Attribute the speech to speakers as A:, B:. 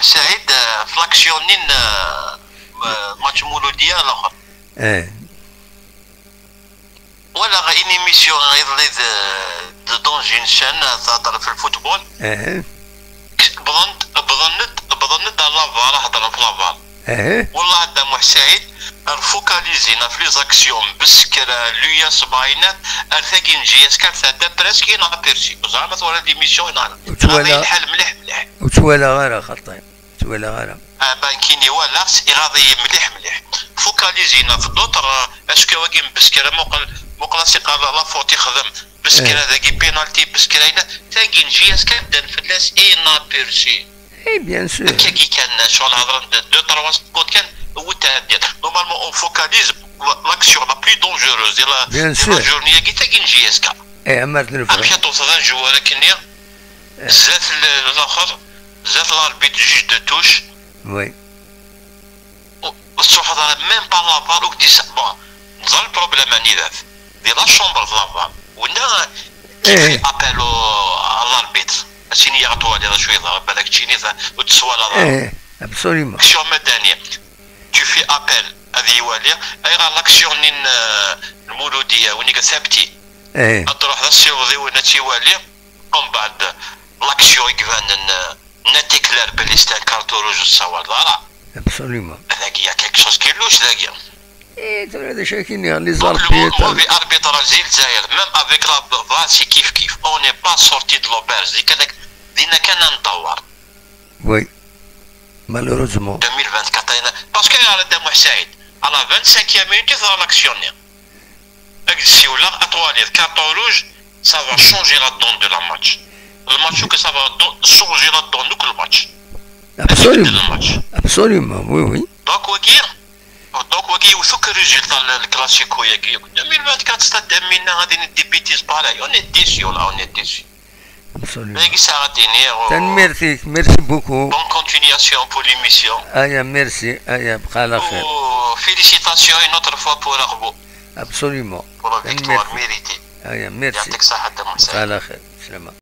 A: سعيد ف l'action نين ماتش مولوديه الاخر. ولا une émission غير dans une chaîne تهضر في ال football. بظنت على la VAR، هضر في la VAR. والله دا موح سعيد فوكاليزينا في les actions بسكرة l'US باينات ارثاكين JSK تعدى presque inaperçue زعما ولا l'émission غادي الحال مليح مليح.
B: وتوالا غير خطير توالا غير
A: بانكيني ولا غادي مليح مليح فوكاليزينا في d'autres est-ce que واكي بسكرة مقل قال la faute يخدم بسكرة ذاكي بينالتي بسكرة تاكين JSK بدا فلاس inaperçue.
B: اي bien sûr
A: كي كان شغل هضره deux trois secondes كان هو التعديل. normalement on focalise l'action la plus dangereuse ديال la journée كي تاكين JSK.
B: اي عمرت نفهم
A: امشي توصل un joueur كني زات الاخر زات l'arbitre juge de touche.
B: oui
A: الصح هذا même pas la VAR ودي bon نزال ال problème اني ذات دي la chambre la VAR ونا كيف appel à l'arbitre سيني يعطوا عليه شويه بالك تشيني وتسوى لا
B: ايه absolument
A: action مدنيه tu fais appel هذه يوالي اي l'action نين المولوديه وني ثابتي.
B: ايه
A: تروح السيوضي ونا تيوالي ومن بعد l'action يكفان nette claire بلي c'est un carton rouge الصوال لا
B: absolument
A: هذاك y a quelque chose qui louche ذاك.
B: ايه هذا شاكين les arbitres
A: mauvais arbitrage زي الجزائر même avec la VAR c'est كيف كيف on n'est pas sorti de l'auberge ديك هذاك دينا كان ندور.
B: oui malheureusement
A: 2024 parce que على دام سعيد على 25 minute يظهر l'action اكسي ولا اطوالي carton rouge ça va changer la donne de la match الماتش que ça va changer la donne كل ماتش.
B: absolument absolument oui oui
A: donc وكير donc وكي وثوك résultat الكلاسيكو يا 2024 ستاد منا غادي ندي bêtises pareilles on est déçus ولا on est déçus.
B: Absolument.
A: Merci,
B: merci beaucoup.
A: Bonne continuation pour l'émission.
B: ايا merci, ايا بقى على خير.
A: Félicitations une autre fois pour Arbo.
B: Absolument.
A: Pour la victoire méritée.
B: ايا ميرسي.
A: يعطيك الصحة.
B: بقى على خير. سلامة.